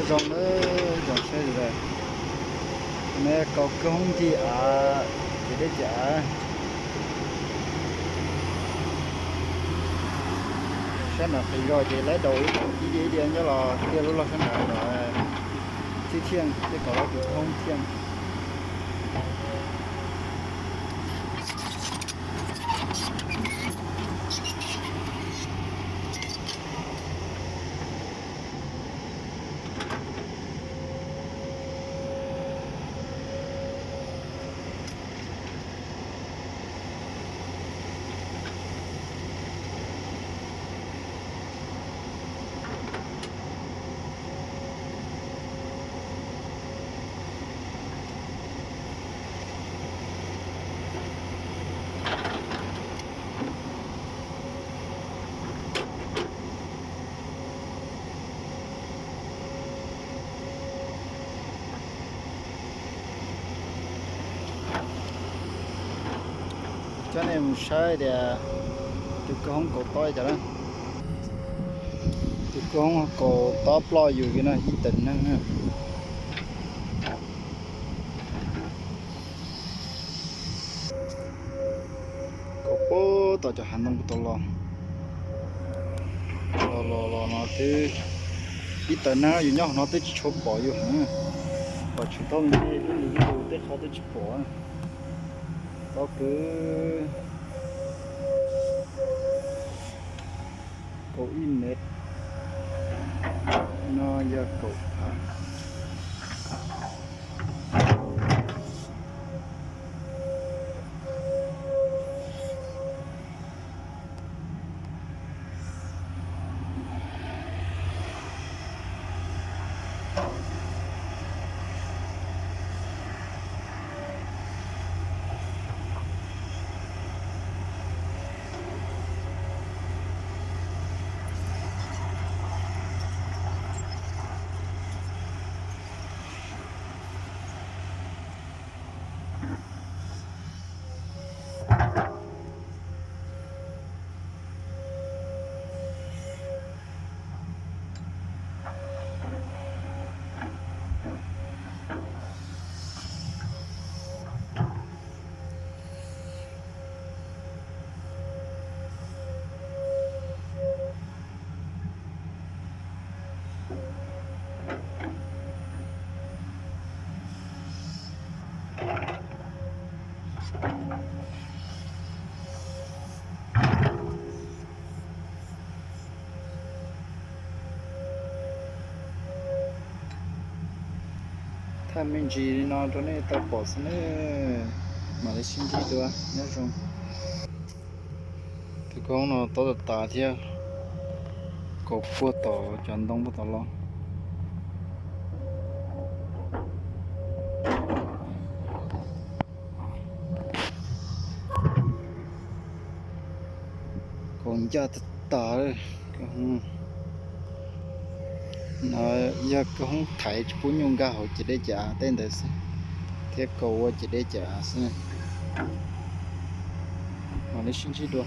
Zoo, zoo saib li, nws kaus kawg hoob ncig av, ces deb ces av. Sab nram qis zog ces laib daus ib diav ib diav nyob los tiaj lub loj sab nram no, thib thiaj tej kaus laib tus kawg hoob thiaj. Coj nej mus saib tias tus kawg hoob kaus tob li cas na. Tus kawg hoob kaus tob ploj yus li no ib tawm neeg na. Kaus puag tom cov hav ntoo puag tod los, los los los no twb ib tawm neeg, yus nyob hauv no twb tsis tshua pom yus heev. Pom tshwm tau me me, twb mus ib lus tej qhov twb tsis pom. Tob kawg. Kaum ib mev, no yog kaum phav. Thaij me ntsis li no rau nej tau pom xwb nawb. Mam li sib ntsib dua, nyob zoo. Tus koob no tob tas tas thiab, kaus puag tom cov ntoo puag tom los. Kaus ncaj tas tas. Yog koob thaiv tsis pub nyuj nkag hauv ces deb cas tej ntawd xwb, thiab kaus ua ces deb cas xwb. Mam li sib ntsib dua.